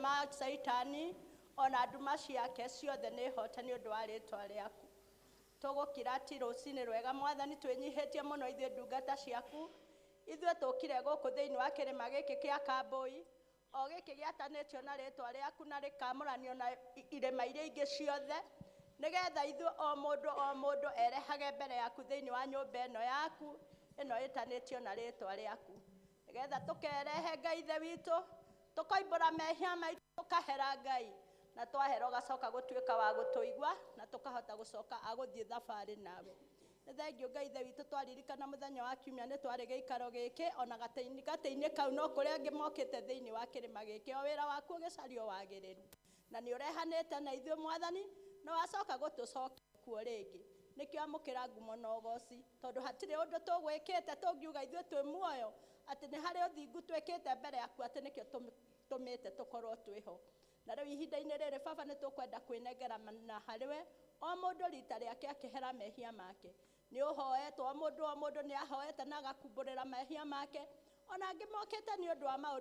Ma Caitani ona nduma ciake ciothe nĩ hote nĩ ũndũ wa rĩtwa rĩaku. Tũgũkira ti rũcinĩ rwega Mwathani, twĩnyihĩtie mũno ithuĩ ndungata ciaku, ithuĩ tũkire gũkũ thĩinĩ wa kĩrĩma gĩkĩ kĩa Kambũi, o gĩkĩ gĩatanĩtio na rĩtwa rĩaku na rĩkamũranio na irĩma iria ingĩ ciothe, nĩgetha ithuĩ o mũndũ o mũndũ erehage mbere yaku thĩinĩ wa nyũmba ĩno yaku ĩno ĩtanĩtio na rĩtwa rĩaku, nĩgetha tũkerehe Ngai ithe witũ, tũkoimbũra mehia maitũ, tũkahera Ngai, na twahera ũgacoka gũtuĩka wa gũtũigua na tũkahota gũcoka agũthiĩ thabarĩ nawe. Nĩ thengiũ Ngai ithe witũ, twaririkana mũthenya wa kiumia nĩ twarĩ gĩikaro gĩkĩ, ona gatĩ-inĩ kau no kũrĩa angĩ mokĩte thĩinĩ wa kĩrĩma gĩkĩ, o wĩra waku ũgĩcario wagĩrĩru, na nĩ ũrehanĩte na ithuĩ Mwathani, na wacoka gũtũcokia kuo rĩngĩ. Nĩkĩo amũkĩra ngumo na ũgoci, tondũ hatirĩ ũndũ tũgwĩkĩte tũngiuga ithuĩ twĩ muoyo atĩ nĩ harĩ ũthingu twĩkĩte mbere yaku, atĩ nĩkĩo tũmĩte tũkorwo twĩho. Na rĩu ihinda-inĩ rĩrĩ baba nĩ tũkwenda kwĩnengera na harĩwe, o mũndũ rita rĩake akĩhera mehia make. Nĩ ũhoetwo, o mũndũ o mũndũ nĩ ahoete na agakumbũrĩra mehia make, ona angĩ mokĩte nĩ ũndũ wa maũndũ